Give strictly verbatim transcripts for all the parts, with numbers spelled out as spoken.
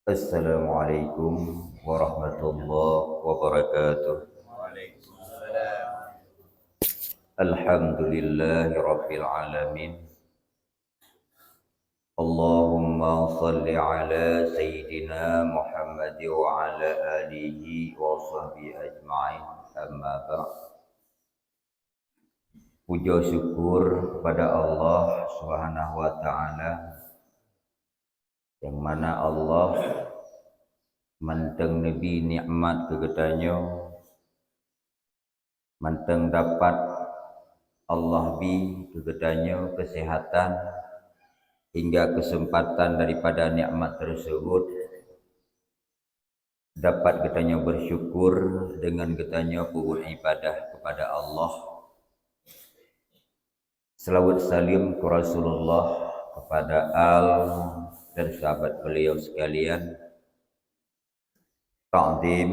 Assalamualaikum warahmatullahi wabarakatuh. Alhamdulillahirabbil alamin. Allahumma shalli ala sayyidina Muhammad wa ala alihi wa sahbihi ajma'in. Amma ba'd. Puja syukur kepada Allah Subhanahu wa Ta'ala, yang mana Allah mantong neubri nikmat keu geutanyoe, mantong dapat Allah bi keu geutanyoe keuseuhatan, hingga keuseumpatan daripada nikmat teuseubut dapat geutanyoe beusyukur deungon geutanyoe peubuet ibadah kepada Allah. Seulaweuet saleuem keu Rasulullah, kepada al dan sahabat beliau sekalian. Takzim,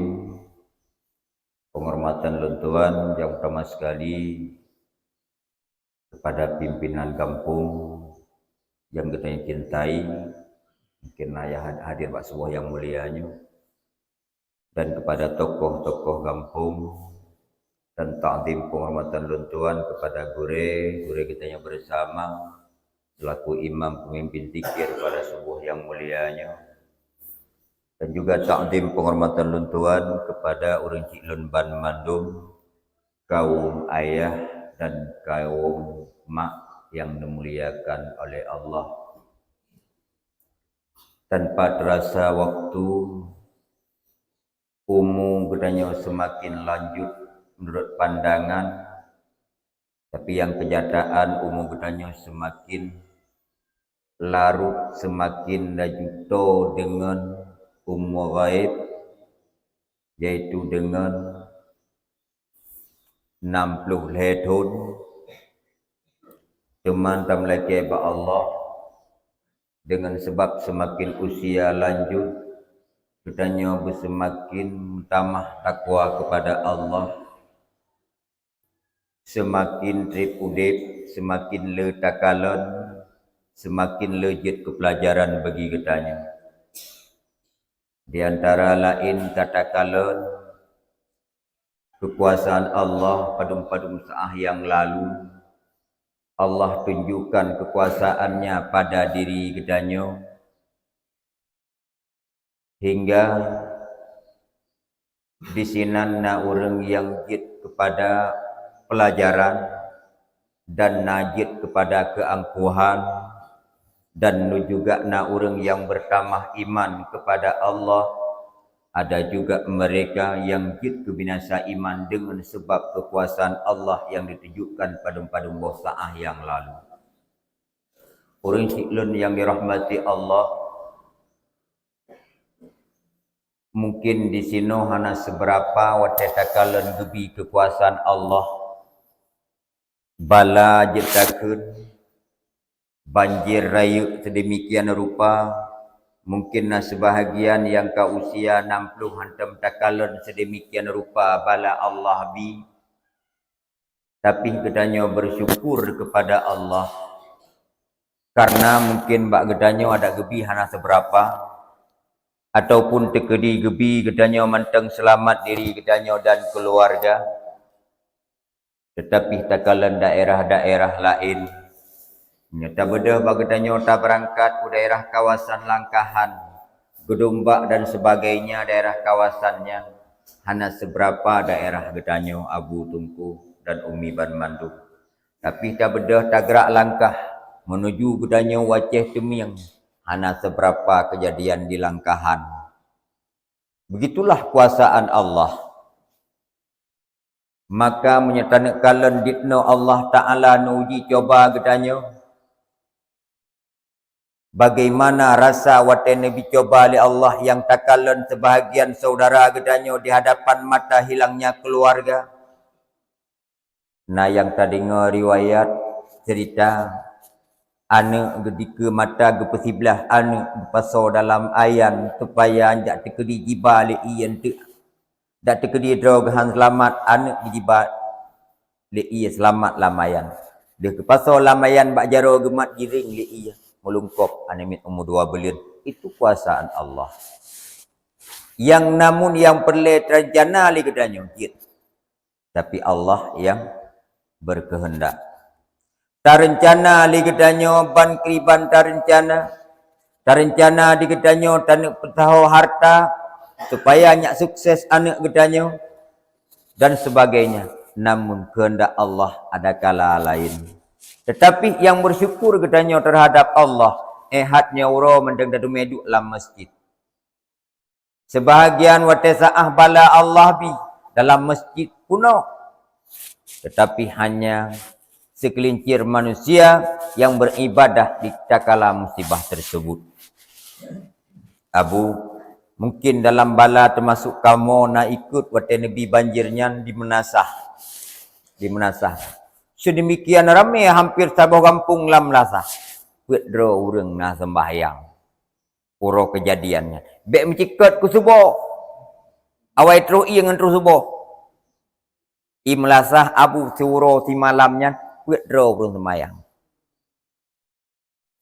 penghormatan lôn tuan nyang utama sekali kepada pimpinan gampông nyang geutanyoe cintai, mungkin na nyang had-, hadir bak suboh nyang mulia nyoe, dan kepada tokoh-tokoh gampông, dan takzim penghormatan lôn tuan kepada gurée, gurée geutanyoe bersama selaku imam pemimpin zikir pada suboh nyang mulia nyoe, dan juga takzim penghormatan lôn tuan kepada ureuëng chik lôn banmandum, kaum ayah dan kaum mak yang dimuliakan oleh Allah. Tanpa terasa waktu, umu geutanyoe seumaken lanjut meunurot pandangan, tapi nyang keunyataan umu geutanyoe seumaken larot, seumaken laju toe deungon umu ghaib, yaitu deungon nam ploh lhée thon. Teuma tameulakée bak Allah, deungon sabab seumaken usia lanjut, geutanyoe beuseumaken meutamah takwa kepada Allah. Seumaken treb udeb, seumaken le takalon, seumaken le jeuet keu peulajaran bagi geutanyoe. Di antara laén ka takalon keukuasaan Allah padum-padum saát nyang lalu. Allah tunjukkan keukuasaan-Nya pada diri geutanyoe, hingga disinan na ureuëng nyang jeuet keupada peulajaran dan na jeuet keupada keuangkuhan, dan juga na ureuëng nyang beutamah iman keupada Allah. Ada juga mereka nyang jeuet keu binasa iman deungon sabab keukuasaan Allah nyang ditunjukkan padum-padum boh saát nyang lalu. Ureuëng chik lôn nyang dirahmati Allah, mungken disinoe hana seubeurapa watée takalon geubi keukuasaan Allah. Bala jeuet takheun, banjir rayeuk seudemikian rupa, mungken na seubahagian nyang ka usia nam ploh hantom takalon seudemikian rupa bala Allah bi. Tapi geutanyoe beusyukur keupada Allah, kareuna mungken bak geutanyoe adak geubi hana seubeurapa, ataupun teukeudi geubi geutanyoe mantong seulamat diri geutanyoe dan keuluwarga. Teutapi takalon daerah-daerah laén, nyoe tabeudôh bak geutanyoe tabeurangkat u daerah kawasan Langkahan, Geudumbak dan sebagainya, daerah kawasan nyan hana seubeurapa daerah geutanyoe, Abu Teungku dan Umi banmandum. Tapi tabeudôh tagrak langkah meunuju geutanyoe u Aceh Teumieng, hana seubeurapa keujadian di Langkahan. Begitulah kuasaan Allah. Maka meunyoe taneuk kalon dinoe Allah Ta'ala neuji cuba geutanyoe, bagaimana rasa watée neubi cuba lé Allah nyang takalon seubahagian syedara geutanyoe di hadapan mata hilangnya keuluwarga? Na nyang tadeungoe riwayat ceurita, aneuëk geudikeue mata geupeusiblah aneuëk geupasoe dalam ayan supaya jak teukeudi jiba lé ié eunteuk. Dak teukeudi droe geuh han seulamat, aneuëk geuh jiba lé ié seulamat lam ayan. Deuh geupasoe lam ayan bak jaroe geumat giréng lé ié meulungkop, aneuëk miet umu dua buleuen. Itu kuasaan Allah. Nyang namun nyang peureulée teurencana lé geutanyoe cit, tapi Allah nyang beukeuheundak. Teurencana lé geutanyoe ban keuriban teurencana, teurencana di geutanyoe taneuk peusaho harta supaya nyak sukses aneuëk geutanyoe dan sebagainya. Namun keuheundak Allah ada kala laén. Teutapi nyang beusyukur geutanyoe teuhadab Allah, eh, hat nyoe uroe mantong tateumé duek lam masjid. Sebahagian watée saáh bala Allah bi dalam masjid peunoh, teutapi hanya seukeulincir manusia nyang beuribadah di takala musibah teusebut. Abu, mungkin dalam bala teumasuk kamoe na ikot watée neubi banjir nyan di Meunasah. Di Meunasah. Seudeumikian ramé hampir saboh gampông lam Meunasah. Peuet droe ureuëng na seumbahyang. Uroe keujadian nyan. Bék meucikot keu suboh. Awai troh ié ngon troh suboh. I Meunasah Abu siuroe simalam nyan peuet droe ureuëng seumayang.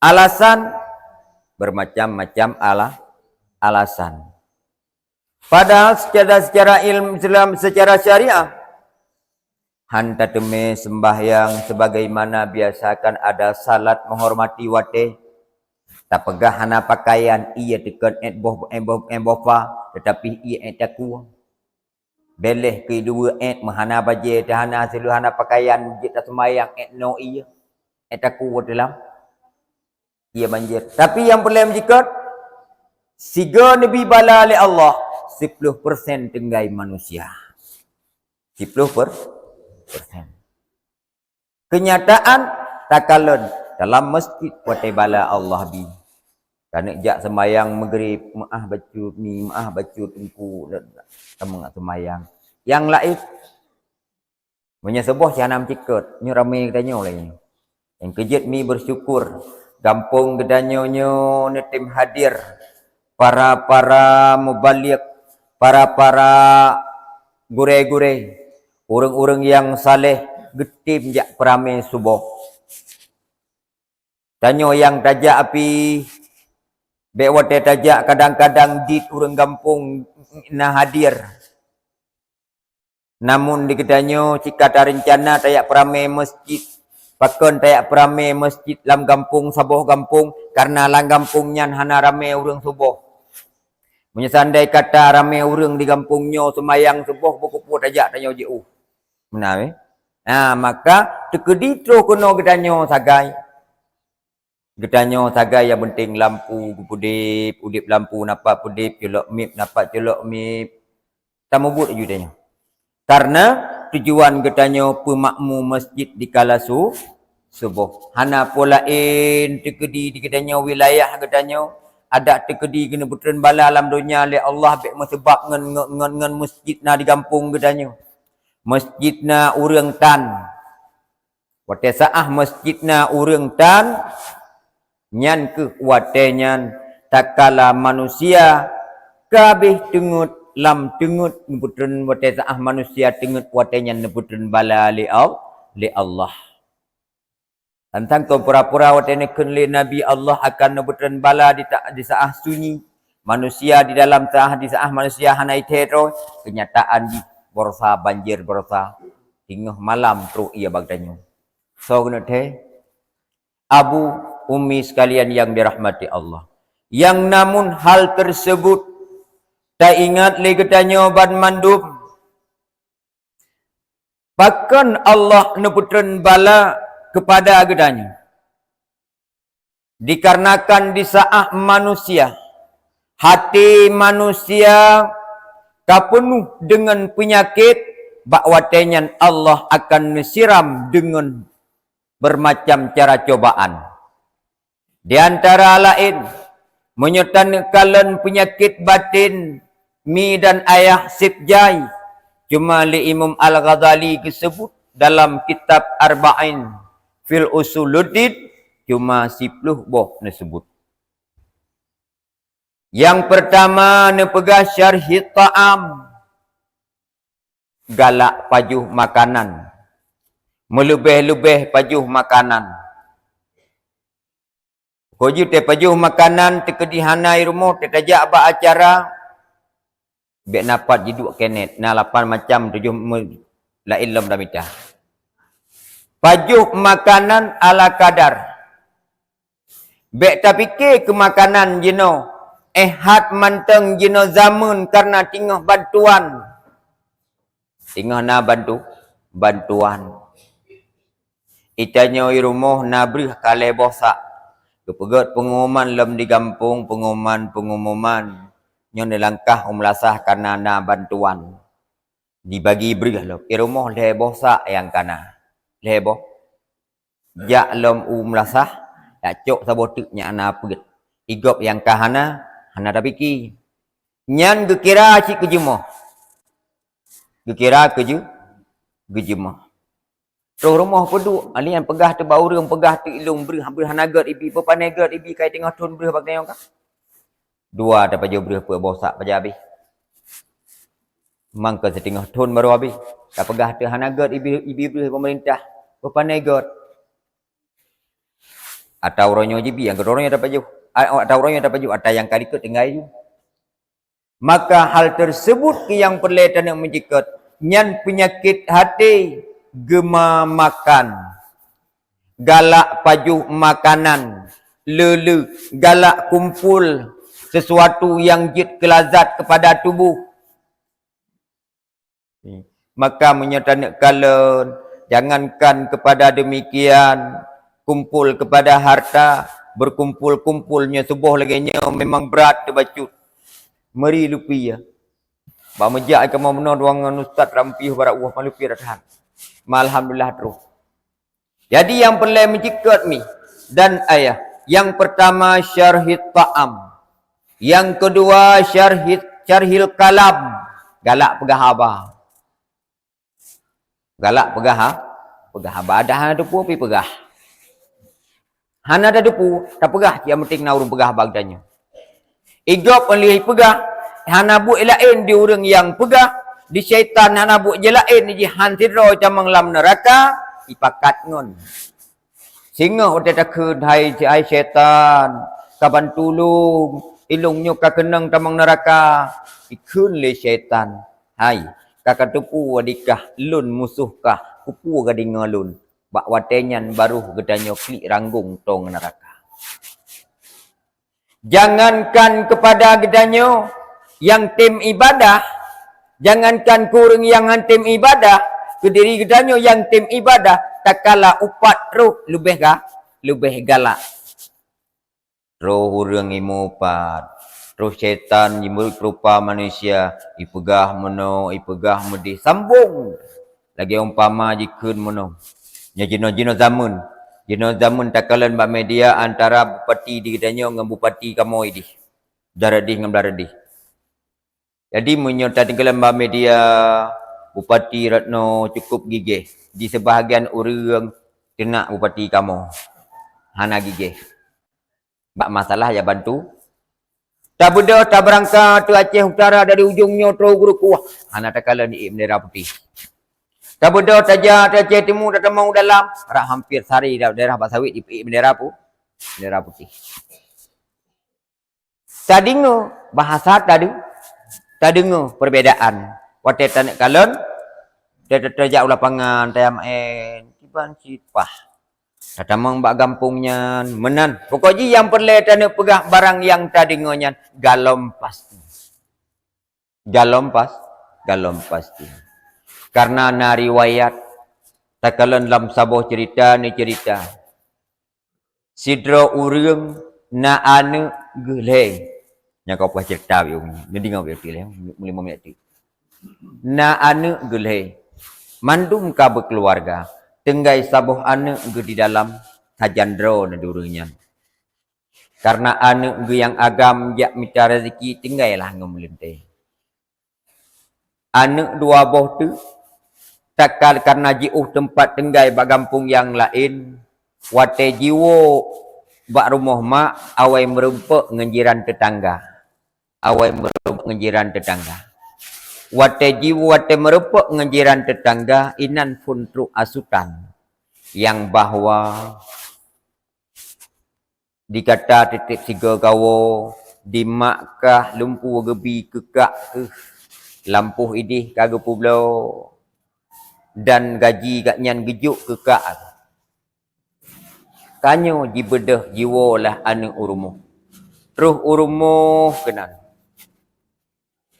Alasan, bermacam-macam ala-, alasan. Padahal secara, secara ilmu Islam, secara syariah, han tateumé seumbahyang sebagaimana biasa kan ada salat menghormati watée. Tapeugah hana pakaian, ié teukon ék boh, ék boh, ék boh fa, teutapi ié ék takue. Béléh keu dua ék meuhana bajée, teuhana silu hana pakaian, jeuet taseumayang ék noe ié. Ék takue teulam. Ié banjir. Tapi nyang peureulée meucikot, sigoe neubi bala lé Allah, siploh persen tinggai manusia. Siploh per-, persen. Keunyataan takalon dalam masjid watée bala Allah bi. Taneuk jak seumayang Maghrib, meuáh bacut mi, meuáh bacut teungku, tameungat seumayang. Nyang laén, meunyoe suboh si hana meucikot, nyoe ramé geutanyoe lagée nyoe. Nyang keujeuet mi beusyukur, gampông geutanyoe nyoe neutem hadir para-para mubaligh, para-para gurée-gurée, ureuëng-ureuëng nyang saleh geutem jak peuramé suboh. Tanyoe nyang tajak api, bék watée tajak kadang-kadang dit ureuëng gampông na hadir. Namun di geutanyoe cit ka tareuncana tajak peuramé masjid. Pakon tajak peuramé masjid lam gampông, saboh gampông? Kareuna lam gampông nyan hana ramé ureuëng suboh. Meunyoe seandai kata ramé ureuëng di gampông nyoe seumayang suboh, beukupu tajak tanyoe jiôh. Meunan, eh? Nah, maka teukeudi troh keunoe geutanyoe sagai. Geutanyoe sagai nyang peunteng lampu geupeudeb, udeb lampu na pat peudeb, culok mib na pat culok mib. Tamubuet aju tanyoe. Kareuna tujuan geutanyoe peumakmu masjid di kala su-, suboh. Hana peue laén teukeudi di geutanyoe wilayah geutanyoe, adak teukeudi keuneuk peutreun bala lam donya lé Allah bék meuseubab ngon, ngon, ngon, ngon masjid na di gampông geutanyoe. Masjid na ureuëng tan. Watée saáh masjid na ureuëng tan, nyan kheueh watée nyan takala manusia ka habéh teungeut lam teungeut neupeutreun, watée saáh manusia teungeut watée nyan neupeutreun bala lé Al-, lé Allah. Tantang kon pura-pura watée neukheun lé Nabi Allah akan neupeutreun bala di ta-, di saáh sunyi. Manusia di dalam saáh, di saáh manusia hana ithée droe, keunyataan jih baroesa banjir baroesa. Teungoh malam trok ié bak tanyoe. Soe keuneuk thée? Abu, Ummi sekalian yang dirahmati Allah. Yang namun hal tersebut taingat lé geutanyoe banmandum. Pakon Allah neupeutreun bala keupada geutanyoe? Dikarenakan di saáh manusia, hati manusia ka peunuh deungon peunyakét, bak watée nyan Allah akan neusiram deungon beumacam cara cobaan. Di antara laén, meunyoe taneuk kalon peunyakét baten mi dan ayah seb jai, cuma lé Imam Al-Ghazali geuseubut dalam kitab Arba'in fil Usuluddin, cuma siploh boh neuseubut. Nyang peurtama neupeugah syarhi ta'am, galak pajoh makanan, meuleubeh-leubeh pajoh makanan. Keu jeuet teupajoh makanan teukeudi hana i rumoh, teutajak bak acara, Bék na pat jiduek keuneuk, na lapan macam tujoh me-, laén lom tamita. Pajoh makanan ala kadar. Bék tapike keu makanan jinoe, eh, hat mantong jinoe zameun kareuna teungoh bantuan. Teungoh na bantu-, bantuan. Itanyoe i rumoh na breuh ka lhée boh sak. Geupeugét peungumuman lom di gampông, peungumuman, peungumuman. Nyoe neulangkah u meulasah kareuna na bantuan. Dibagi breuh lom. I rumoh lhée boh sak nyang ka na. Lhée boh. Jak lom u meulasah, jak cok saboh teuk nyang hana peuet. I gob nyang ka hana, hana tapike. Nyan geukira cit keujeumöh. Geukira keujeu-, keujeumöh. Troh rumoh peuduek, ali nyan peugah teuh bak ureuëng, peugah teuh ilong breuh, breuh hana gét ibi, peue pané gét ibi kai teungoh thon breuh bak tanyoe ka. Dua tapajoh breuh peuet boh sak pajan habéh. Mangka siteungoh thon barô habéh. Tapeugah teuh hana gét ibi, ibi breuh peumeurintah, peue pané gét. Ata uroe nyoe jibi, nyang keudroe nyoe tapajoh. A-, ata uroe nyoe tapajoh, ata nyang ka likot tinggai ju. Maka hal tersebut nyang peureulée taneuk meucikét, nyan peunyakét até geuma makan, galak pajoh makanan, le-le, galak kumpul sesuatu nyang jeuet keulazat kepada tuboh. Maka meunyoe taneuk kalon, jangankan kepada demikian, kumpul kepada harta, berkumpul-kumpul nyoe suboh lagée nyoe memang brat teubacut. Meuri lupi ya. Bak meujak kamoe meunoe dua ngon ustaz rampiuh barak ueh malupi ratahan. Ma alhamdulillah troh. Jadi nyang peureulée meucikét mi dan ayah. Yang pertama syarhit ta'am. Yang kedua syarhit, syarhil kalam. Galak peugah haba. Galak peugah ha-, peugah haba. Ada hana teupeu pi peugah. Hana ada teupeu, tapeugah cit nyang penting na ureuëng peugah haba geutanyoe. I gob lheueh peugah, hana buet laén di ureuëng nyang peugah, di syaitan hana buet je laén jih han sidroe tamong lam neuraka, ipakat ngon. Singoh watée takheun, "Hai, hai syaitan, ka ban tulông, ilông nyoe ka keunong tamong neuraka." Ikheun lé syaitan, "Hai, ka kateupeue adikah lôn musoh kah, keupeue ka deungoe lôn?" Bak watée nyan barôh geutanyoe klik ranggong tong neuraka. Jangankan kepada geutanyoe nyang tem ibadah, jangankan keu ureuëng nyang han tem ibadah, keu diri geutanyoe nyang tem ibadah, takala upat roh leubeh ga-, leubeh galak. Roh ureuëng imupat, roh syaitan jimeureuet rupa manusia, ipeugah meunoe, ipeugah meudeh, sambong. Lagée umpama jikheun meunoe. Nyoe jinoe-jinoe zameun. Jinoe zameun takalon bak media antara bupati di geutanyoe ngon bupati kamoe ideh. Blaih reudeh ngon blaih reudeh. Jadi meunyoe takalon bak media, Bupati Retno cukup gigeh. Di seubahagian ureuëng teunak bupati kamoe hana gigeh. Bak masalah ya bantu. Tabeudôh tabeurangkat teuh Aceh Utara dari ujong nyoe troh u Geurukuah, hana takalon iék bendera putéh. Tabeudôh tajak teuh Aceh Timu tatamong u dalam, rab hampir sehari daerah Basawét iék bendera pu-, bendera putéh. Tadeungoe bahasa tade-, tadeungoe perbedaan. Watée taneuk kalon, ta-, ta-, tajak u lapangan, tayang maén, kiban cit paih. Tatamong bak gampông nyan, meunan. Pokok jih nyang peureulée taneuk peugah barang nyang tadeungoe nyan galom pasti. Galom pas-, galom pasti. Karena na riwayat, takalon lam saboh cerita ni cerita. Sidroe ureuëng na aneuëk geuh lhée. Nyang ka peugah cerita biôh nyoe. Neudeungoe biôh lhée, meulima minét teuk. Na aneuëk geuh lhée. Mandum ka beukeuluwarga. Tinggai saboh aneuëk geuh di dalam sajan droe na di ureuëng nyan. Karena aneuëk geuh nyang agam jak mita rezeki, tinggailah ngon meulintée. Aneuëk dua boh teuk, takal karena jiôh teumpat tinggai bak gampông nyang laén, watée jiwoe bak rumoh mak, awai meurumpok ngon jiran teutangga. Awai meurumpok ngon jiran teutangga. Watée jiwoe, watée meurumpok ngon jiran teutangga, inan phon trok asutan nyang bahwa di gata tieb-tieb sigoe gawoe, di mak kah lumpu geubi keukak keuh. Lampôh idéh ka geupeubloe, dan gaji gobnyan geujok keu kak. Ka nyoe jibeudôh jiwoe lah aneuëk u rumoh. Troh u rumoh keunan.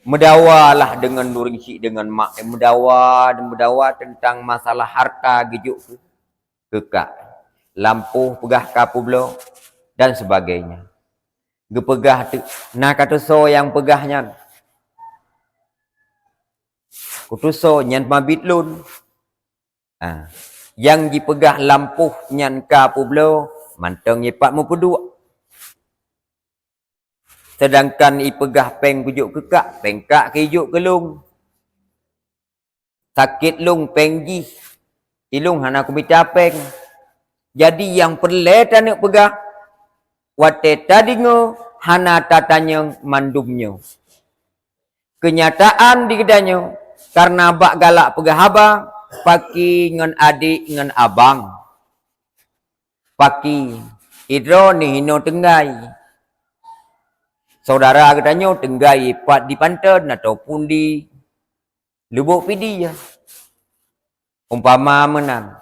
Meudawa lah deungon ureuëng chik deungon mak, eh, meudawa, meudawa teuntang masalah harta geujok keu, keu kak. Lampôh peugah ka peubloe dan sebagainya. Geupeugah teuk, na ka tusoe nyang peugah nyan. Kutusoe nyan mabit lôn. Ah, nyang jipeugah lampôh nyan ka peubloe, mantong jipat meupeuduek. Seudangkan ipeugah péng kujok keu kak, péng kak keu ijok keu lôn. Sakét lôn péng jih, ilôn hana kumita péng. Jadi nyang peureulée taneuk peugah, watée tadeungoe hana tatanyong mandum nyoe. Keunyataan di geutanyoe, kareuna bak galak peugah haba, paki ngon adék ngon abang. Paki, idroe neuhinoe teunggai. Syedara geutanyoe teunggai pat di Panton ataupun di Lubok Pidie. Umpama meunan.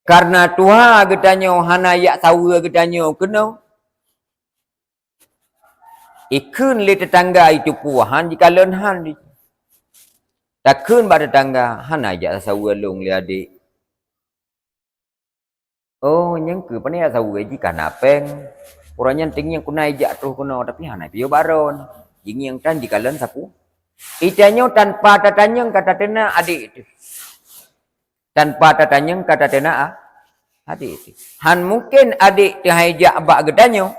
Kareuna tuha geutanyoe hana jak saweue geutanyoe keunoe, ikheun lé teutangga itupeue han jikalon han. Takheun bak teutangga, "Hana jak saweue lôn lé adék." "Oh, nyang keuh pane jak saweue jih ka na péng. Uroe nyan teungieng kuna ijak troh keunoe, tapi hana piôh baron." Jingieng tan jikalon sapeue. Itanyoe tanpa tatanyong ka tateuna adék teuh. Tanpa tatanyong ka tateuna a-, adék teuh. Han mungken adék teuh hai jak bak geutanyoe,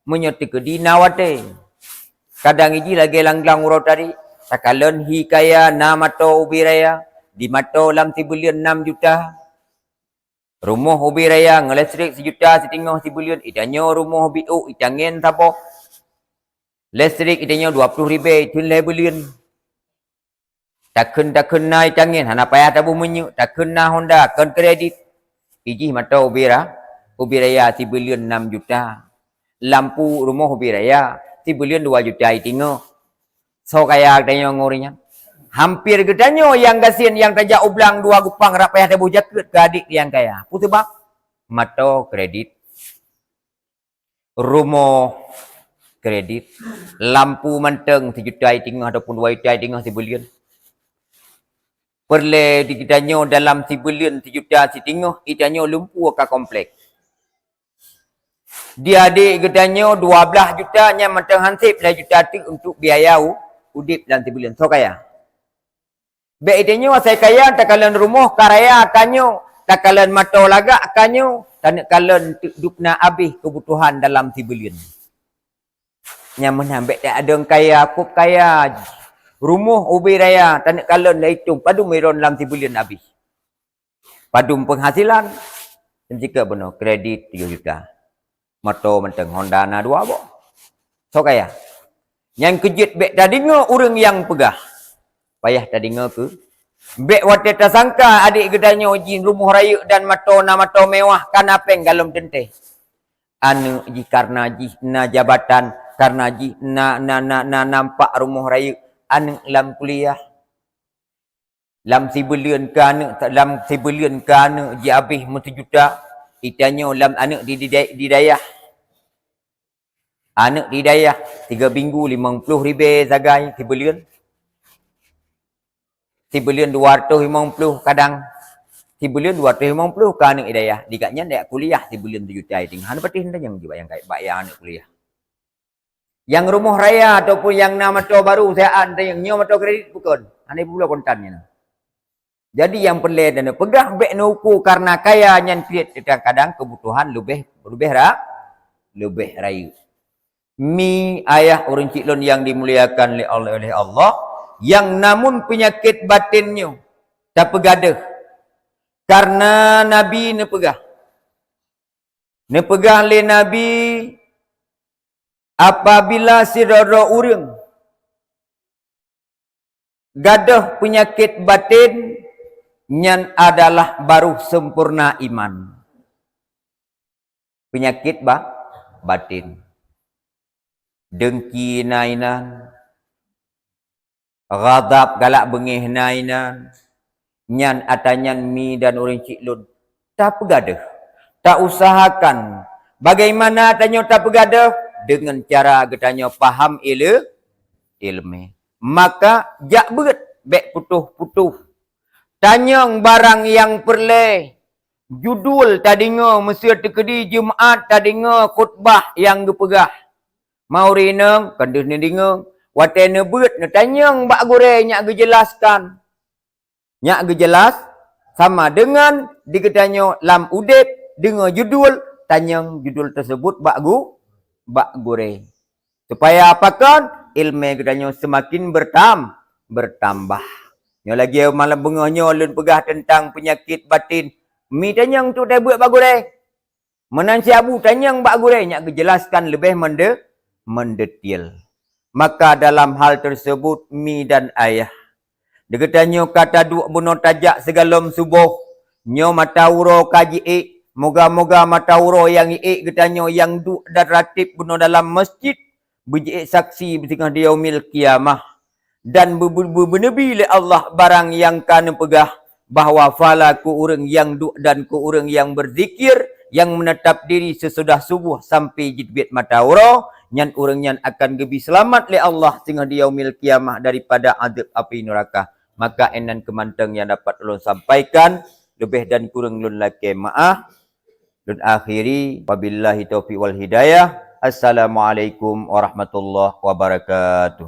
meunyoe teukeudi na watée. Kadang ijih lagée lam-lam uroe tadi, takalon hi kaya na moto ubé raya, di moto lam sibuleuen nam juta. Rumoh ubé raya ngon listrik sijuta siteungoh sibuleuen, itanyoe rumoh biôk itangen saboh. Listrik itanyoe dua ploh ribée itheun lhée buleuen. Takheun-takheun na itangen, hana payah taboh minyeuk, takheun na Honda, kon kredit. Ijih moto ubé ra-, ubé raya sibuleuen nam juta. Lampu rumoh ubé raya sibuleuen dua juta iteungoh. Soe kaya geutanyoe ngon ureuëng nyan? Hamper geutanyoe nyang gasien nyang tajak u blang dua gupang rab payah taboh jakeuet keu adék nyang kaya. Peue sabab? Moto kredit. Rumoh kredit, lampu mantong sijuta iteungoh ataupun dua juta iteungoh sibuleuen. Peureulée di geutanyoe dalam sibuleuen sijuta siteungoh, itanyoe lumpue ka komplek. Di adék geutanyoe dua blaih juta nyan mantong han sép lhée juta teuk untuk biaya u-, udeb lam sibuleuen. Soe kaya? Bék itanyoe asai kaya takalon rumoh ka raya ka nyoe, takalon moto lagak ka nyoe, taneuk kalon teuk dub na abéh keubutuhan dalam sibuleuen. Nyang meunan bék ta adong kaya, kop kaya jih. Rumoh ubé raya taneuk kalon lé itong padum iron lam sibuleuen abéh. Padum penghasilan? Teuncike bunoe kredit tujoh juta. Moto mantong Honda na dua boh. Soe kaya? Nyang keujeuet bék tadeungoe ureuëng nyang peugah. Payah tadeungoe keu. Bék watée tasangka adék geutanyoe jih rumoh rayeuk dan moto na moto mewah ka na péng golom teuntée. Aneuëk jih kareuna jih na jabatan, kareuna jih na, na, na, na nampak rumoh rayeuk, aneuëk lam kuliah. Lam sibuleuen keu aneuëk, lam sibuleuen keu aneuëk jihabéh meusijuta, itanyoe lam aneuëk di, di, di dayah. Aneuëk di dayah, tiga minggu limong ploh ribée sagai sibuleuen. Sibuleuen dua ratus limong ploh kadang. Sibuleuen dua ratus limong ploh keu aneuëk di dayah. Di gobnyan dayah kuliah sibuleuen sijuta iteungoh. Hana patéh tanyong jih bak nyang, bak nyang aneuëk kuliah. Nyang rumoh raya ataupun nyang na moto baru, seuhat tanyong, nyoe moto kredit bukon. Hana ipubloe kontan nyan. Jadi nyang peureulée dan peugah bék neuku kareuna kaya nyan piet, kadang keubutuhan leubeh, leubeh ra-, leubeh rayeuk. Mi ayah ureuëng chik lôn nyang dimuliakan lé Allah, oleh Allah, nyang namun peunyakét baten nyoe tapeugadeuh. Kareuna Nabi neupeugah, neupeugah lé Nabi, apabila sidroe-droe ureuëng gadôh peunyakét baten, nyan adalah baru sempurna iman. Peunyakét ba-, baten. Dengki na inan, Ghadab, galak beungéh na inan. Nyan ata nyan mi dan ureuëng chik lôn tapeugadeuh, tausahakan bagaimana tanyoe tapeugadeuh deungon cara geutanyoe paham ile-, ilmé. Maka jak beuet, bék putôh-putôh. Tanyong barang nyang peureulée, judul tadeungoe, meuseu teukeudi Jumat tadeungoe khutbah nyang geupeugah. Mauri inong, kon deuh neudeungoe, watée neubeuet neutanyong bak gurée nyak geujelaskan. Nyak geujelas sama deungon di geutanyoe lam udeb deungoe judul, tanyong judul teuseubut bak gu-, bak gurée. Supaya apa kon? Ilmé geutanyoe seumaken beurtam-, beurtambah. Nyoe lagée malam beungoh nyoe lôn peugah teuntang peunyakét baten. Mi tanyong tu tabeuet bak gurée. Meunan siabu tanyong bak gurée nyak geujelaskan leubeh mende-, mendetail. Maka dalam hal teuseubut mi dan ayah, di geutanyoe ka taduek bunoe tajak sigohlom suboh, nyoe mata uroe ka jiék, moga-moga mata uroe nyang jiék geutanyoe nyang duek dan rateb bunoe dalam meuseujid beujiék saksi beusingoh di Yaumil Qiyamah. Dan beu-, beu-, beu-, beuneubi lé Allah barang nyang ka neupeugah bahwa fala keu ureuëng nyang duek dan keu ureuëng nyang beuzikir, nyang meunatap diri seusudah suboh sampai jiteubiet mata uroe, nyan ureuëng nyan akan geubi seulamat lé Allah singoh di Yaumil Qiyamah daripada azab api neuraka. Maka inan keuh mantong nyang dapat ulôn sampaikan, leubeh dan kureueng lôn lakée meuáh. Lôn akhiri, wabillahi taufiq wal hidayah. Assalamualaikum warahmatullahi wabarakatuh.